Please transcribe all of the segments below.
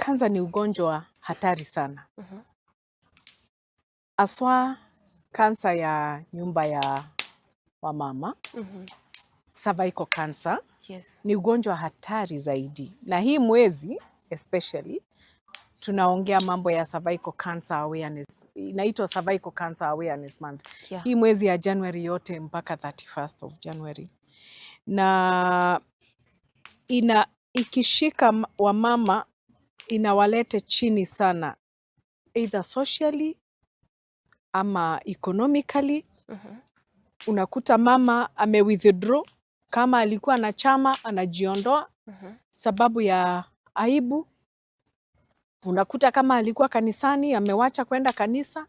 Kansa ni ugonjwa hatari sana, haswa kansa ya nyumba ya wamama, cervical cancer ni ugonjwa hatari zaidi, na hii mwezi especially tunaongea mambo ya cervical cancer awareness, inaitwa Cervical Cancer Awareness Month. Hii mwezi ya January yote mpaka 31st of January, na ina ikishika wamama inawalete chini sana, either socially ama economically. Unakuta mama ame withdraw, kama alikuwa na chama anajiondoa sababu ya aibu. Unakuta kama alikuwa kanisani amewacha kwenda kanisa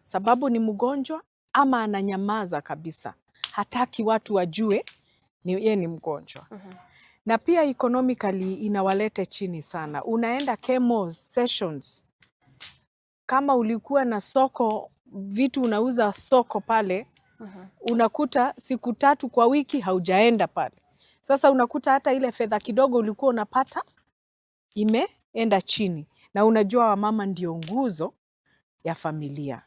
sababu ni mgonjwa, ama ananyamaza kabisa, hataki watu wajue ni ye ni mgonjwa. Na pia economically inawalete chini sana. Unaenda chemo sessions, kama ulikuwa na soko, vitu unauza soko pale, unakuta siku 3 kwa wiki haujaenda pale. Sasa unakuta hata ile fedha kidogo ulikuwa unapata imeenda chini, na unajua wamama ndio nguzo ya familia.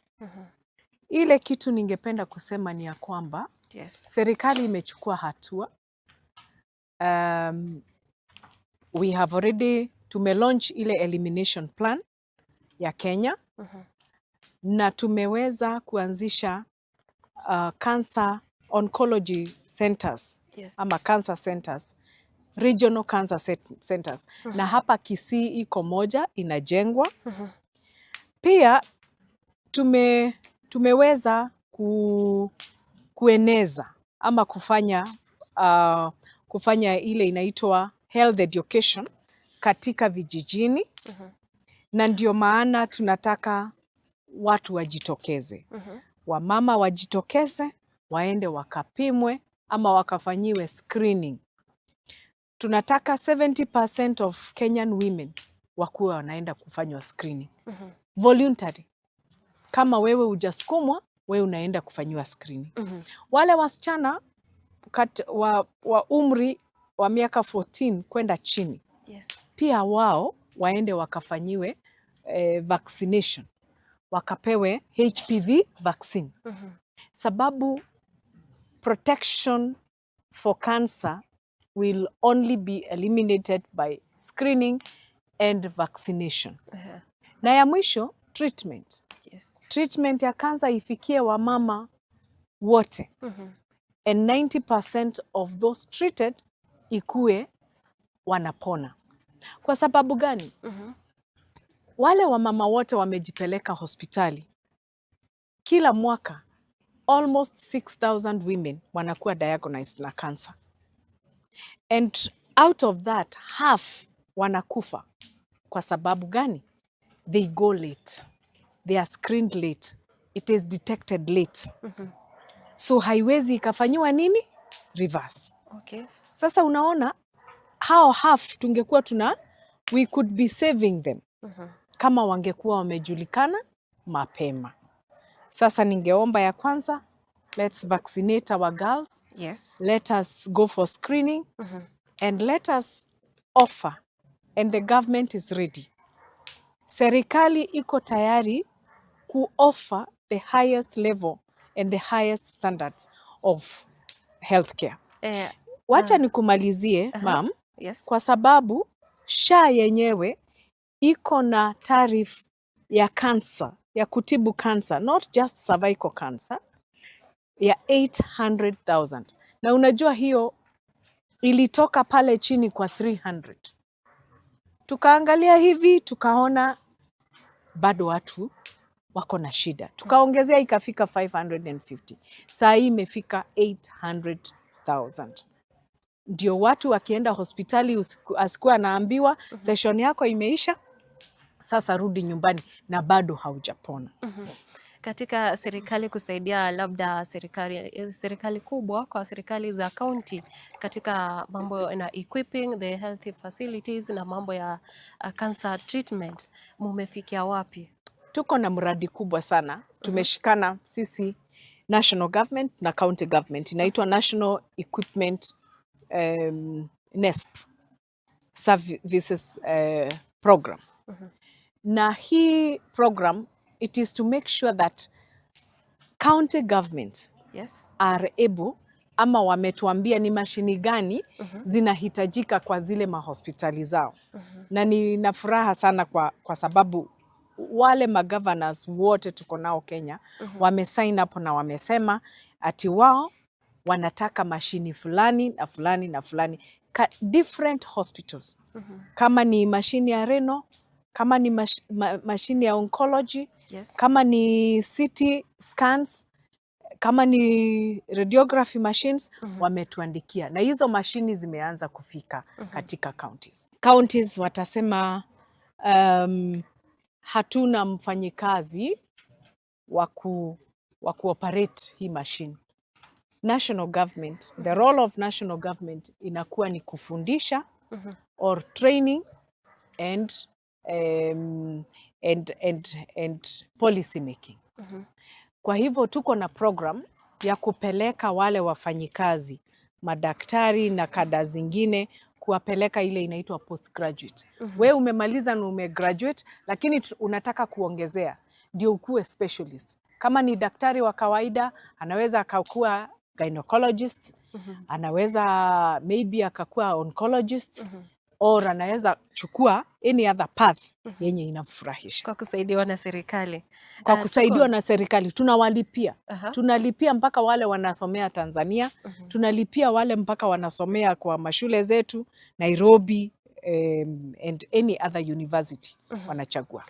Ile kitu ningependa kusema ni ya kwamba serikali imechukua hatua. We have already tumelaunch ile elimination plan ya Kenya na tumeweza kuanzisha cancer oncology centers ama cancer centers, regional cancer centers, na hapa Kisii iko moja inajengwa. Pia tumeweza kueneza ama kufanya ile inaitwa health education katika vijijini, na ndio maana tunataka watu wajitokeze, wamama wajitokeze, waende wakapimwe ama wakafanyiwe screening. Tunataka 70% of Kenyan women wakuwe wanaenda kufanywa screening voluntary. Kama wewe hujasukumwa, wewe unaenda kufanyiwa screening. Wale wasichana wa umri wa miaka 14 kwenda chini pia wao waende wakafanyiwe vaccination, wakapewe HPV vaccine, sababu protection for cancer will only be eliminated by screening and vaccination. Na ya mwisho, treatment. Treatment ya cancer ifikie wamama wote and 90% of those treated ikue wanapona. Kwa sababu gani? Wale wamama wote wamejipeleka hospitali kila mwaka, almost 6000 women wanakuwa diagnosed na cancer, and out of that half wanakufa. Kwa sababu gani? They go late, they are screened late, it is detected late, so haiwezi ikafanyiwa nini, reverse. Sasa unaona hao half tungekuwa tuna we could be saving them kama wangekuwa wamejulikana mapema. Sasa ningeomba ya kwanza, let's vaccinate our girls, let us go for screening and let us offer, and the government is ready. Serikali iko tayari ku-offer the highest level and the highest standards of healthcare. Wacha nikumalizie, ma'am, kwa sababu SHA yenyewe iko na tariff ya cancer, ya kutibu cancer, not just cervical cancer, ya 800,000, na unajua hiyo ilitoka pale chini kwa 300. Tukaangalia hivi tukaona bado watu wako na shida, tukaongezea ikafika 550. Saa hii imefika 800,000. Ndio watu wakienda hospitali asikuwa anaambiwa, "Session yako imeisha, sasa rudi nyumbani," na bado haujapona. Katika serikali kusaidia labda serikali kubwa kwa serikali za kaunti katika mambo na equipping the health facilities na mambo ya cancer treatment, mumefikia wapi? Tuko na mradi kubwa sana, tumeshikana sisi national government na county government, inaitwa National Equipment NESP Services Program. Na hii program, it is to make sure that county governments are able, ama wametuambia ni mashini gani zinahitajika kwa zile mahospitali zao. Na nina furaha sana kwa sababu wale magovernors wote tuko nao Kenya wame sign up na wamesema ati wao wanataka mashini fulani na fulani na fulani different hospitals, kama ni mashini ya renal, kama ni mashini ya oncology, kama ni CT scans, kama ni radiography machines. Wametuandikia na hizo mashini zimeanza kufika katika counties. Counties watasema hatuna mfanyikazi wa kuoperate hii machine. National government, the role of national government inakuwa ni kufundisha or training and policy making. Kwa hivyo tuko na program ya kupeleka wale wafanyikazi, madaktari na kada zingine, kuwapeleka ile inaitwa postgraduate. We umemaliza na umegraduate, lakini unataka kuongezea ndio ukuwe specialist. Kama ni daktari wa kawaida, anaweza akakuwa gynecologist, anaweza maybe akakuwa oncologist or anaweza chukua any other path yenye inamfurahisha. Kwa kusaidiwa na serikali. Kwa kusaidiwa na serikali tunawalipia. Tunalipia mpaka wale wanasomea Tanzania, tunalipia wale mpaka wanasomea kwa mashule zetu Nairobi and any other university wanachagua.